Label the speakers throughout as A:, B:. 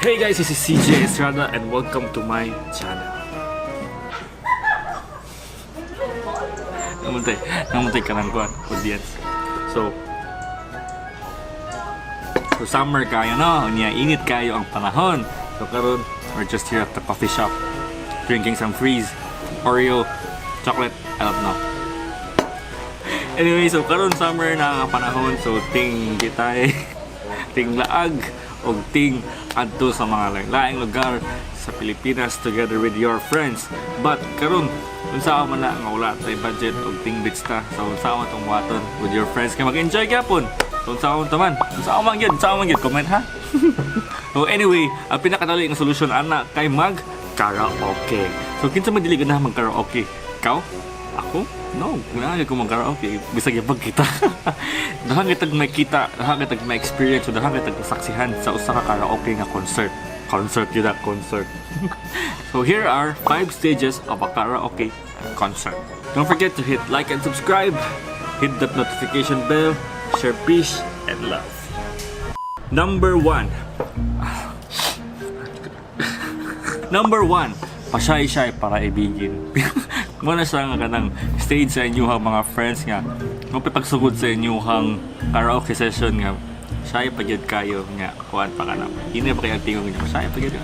A: Hey guys, this is CJ Estrada and welcome to my channel. Namuntay, namuntay ka ng kuwan, audience. So summer kayo, no? Unya, init kayo ang panahon. So karon, we're just here at the coffee shop drinking some freeze, Oreo, chocolate, I don't know. Anyway, so karon summer na ang panahon, so ting gitay, ting laag, og ting adto sa mga laing lugar sa Pilipinas together with your friends. But karon unsa man na nga wala tay budget og ting beach ta. So unsa man tong buhaton with your friends kay mag-enjoy gyapon. So unsa man ta man? Unsa man gyud? Unsa man gyud? Comment ha. So anyway, ang pinakadali nga solusyon ana kay mag karaoke. So kinsa man dili ganahan mag karaoke? Ikaw? Ako? No, ganahan ko mag karaoke. Bisag yapag kita. Daghan kitag makita, daghan kitag ma-experience, o daghan kitag masaksihan sa usa ka karaoke nga concert. Concert yun na, concert. So here are 5 stages of a karaoke concert. Don't forget to hit like and subscribe, hit that notification bell, share peace and love. Number 1. Number 1, pasay-shy para ibigin. Muna siya nga kanang stage sa inyong mga friends nga mapipagsugod sa inyong karaoke session nga shy pa gyud kayo nga kuan pa ka na. Hindi pa kayo ang tingog niyo, shy pa gyud.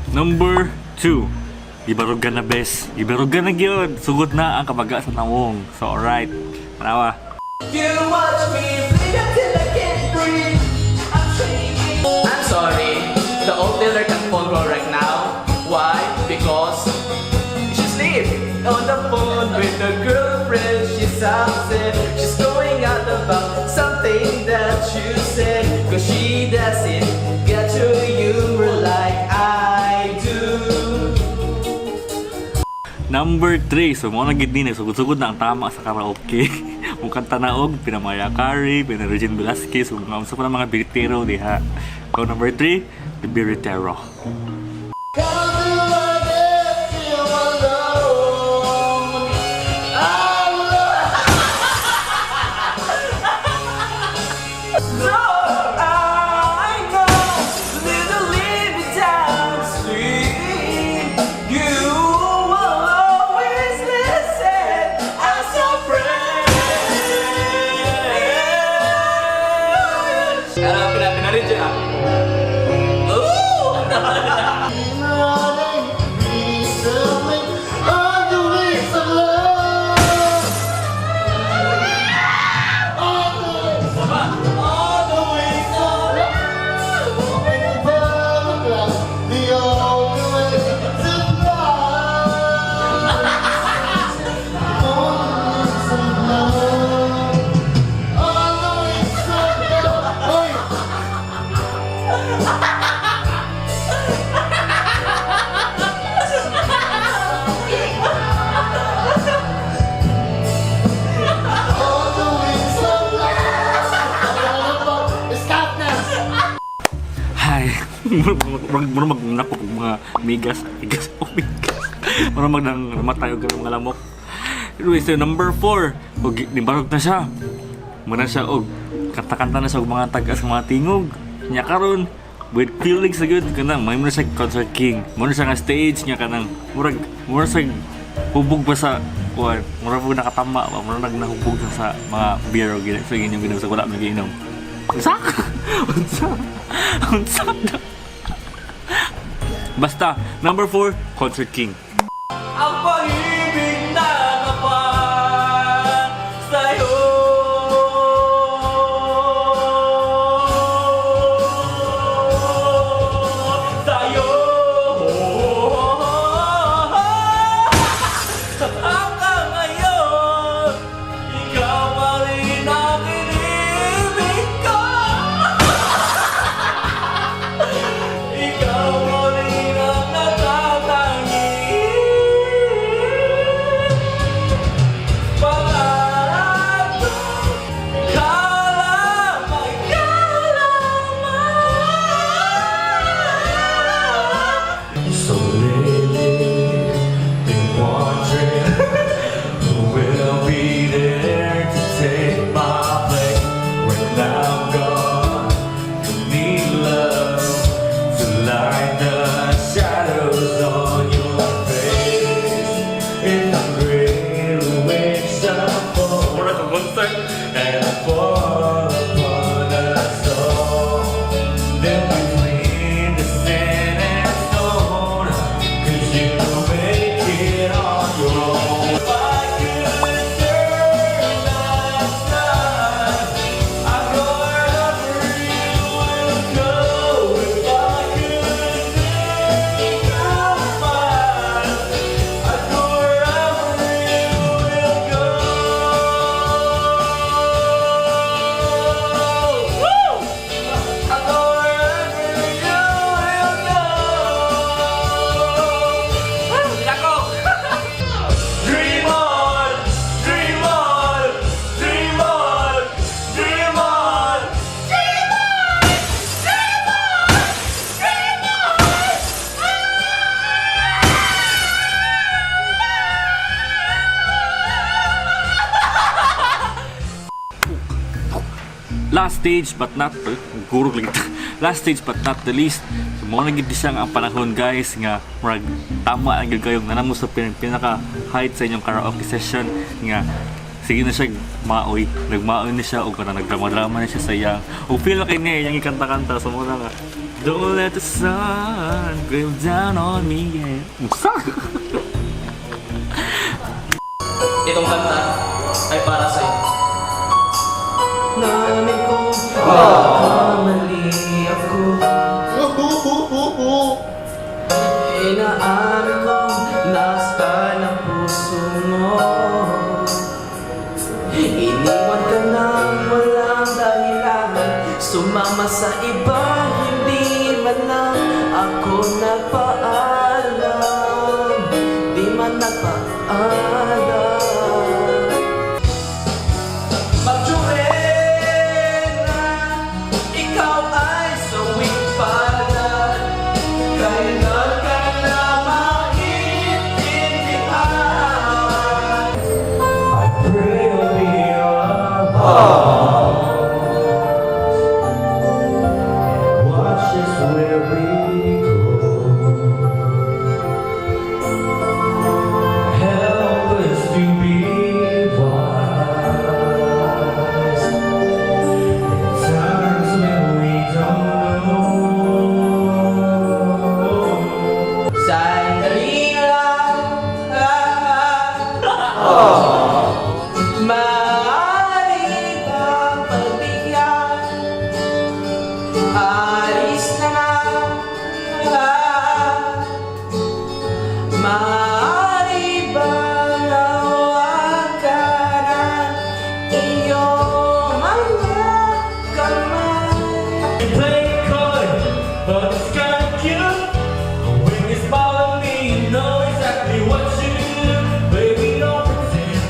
A: Number 2. Ibarog ka na, bes. Ibarog ka na gyud. Sugod na ang kabaga sa nawong. So alright. Tanawa.
B: You watch me bleed until I can't breathe. I'm shaking. I'm sorry. The old dealer can't phone call right now. Why? Because she's asleep on the phone with her girlfriend. She's upset. She's going out about something that you said. 'Cause she doesn't get your humor like I do.
A: Number 3. So mo na gid ni sugod-sugod na ang tama sa karaoke. Mukang tanaog, pina Mariah Carey, pina Regine Velasquez, ug mga unsa pa na mga biritero diha. So number 3, the biritero.
C: How do I get you alone? I love
B: So I know little leave it down sweet. You will always listen as a friend. Ano, pinarin siya. Ooh!
C: Been running recently on the wings of love. On the wings of On the wings of love. The only way to fly. On the wings of love. On the wings of love. Oy! On the wings of love. Stop na!
A: Hi. Mura mag nako og mga migas, migas, oh migas. Mura mag nang namatay og mga lamok. Anyway, so number 4, og nibarog na siya. Muna siya og kanta-kanta na siya og mga tagas mga tingog. Nya karon with feelings na good kanang may muna siya concert king. Muna siya nga stage nya kanang murag mura siya hubog pa sa kuan, mura po nakatama ba, mura nag nahubog siya sa mga beer o gina. So inyong ginom sa wala man giinom. Unsa? Unsa? Unsa? Basta, number 4, concert king.
B: Ang pag-ibig na tapat sa'yo. Sa'yo. Hanggang ngayon, ikaw pa rin ang inibig ko. Ikaw pa rin ang natatangi.
A: Last stage but not gurog lang ito. Last stage but not the least. So mao na gid siya nga ang panahon, guys, nga murag tama ang gyud kayong naa na mo sa pinaka height sa inyong karaoke session nga sige na siya maoy, nagmaoy na siya o kana nagdrama-drama na siya sa iyang o feel na kay niya iyang ikanta-kanta. So mao na nga, "Don't let the sun go down on me," yeah. Usa.
B: Itong kanta ay para sa'yo. Namin ko, nagkamali ako. Inaamin ko, nasaktan ang puso mo. Iniwan ka nang walang dahilan. Sumama sa iba, hindi man lang ako nagpaalam. Di man nagpaalam. Ma'am Joanna, ikaw ay sawing palad. Kailan ka na maintindihan?
D: I pray you'll be our Watch us where we go. Help us to be wise in times when we don't know.
B: Sandali na lang, ah. Maaari bang pagbigyan? Alis na nga, ah. Maaari bang hawakan ang iyong mga kamay?
D: Play coy, but it's kinda cute. When you smile at me, you know exactly what you do. Baby, don't pretend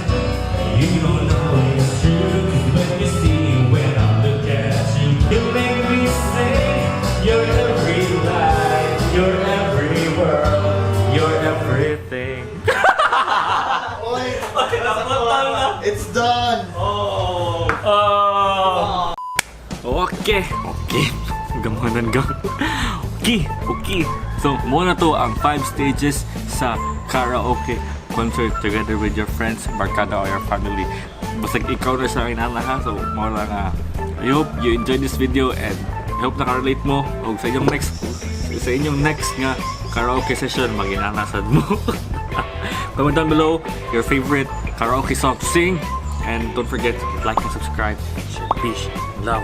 D: you don't know it's true. 'Cause when you see when I look at you, you make me sing. Your every lie, your every world, your everything.
C: Oy, it's done!
A: Oh. Okay. Gamanan ka. Okay. So, mao na to ang five stages sa karaoke concert together with your friends, barkada, or your family. Basta ikaw na sa inana ha. So, mao lang nga. I hope you enjoyed this video and I hope nakarelate mo og sa inyong next nga karaoke session mag-inana sad mo. Comment down below your favorite karaoke song to sing and don't forget to like and subscribe. Share peace, love.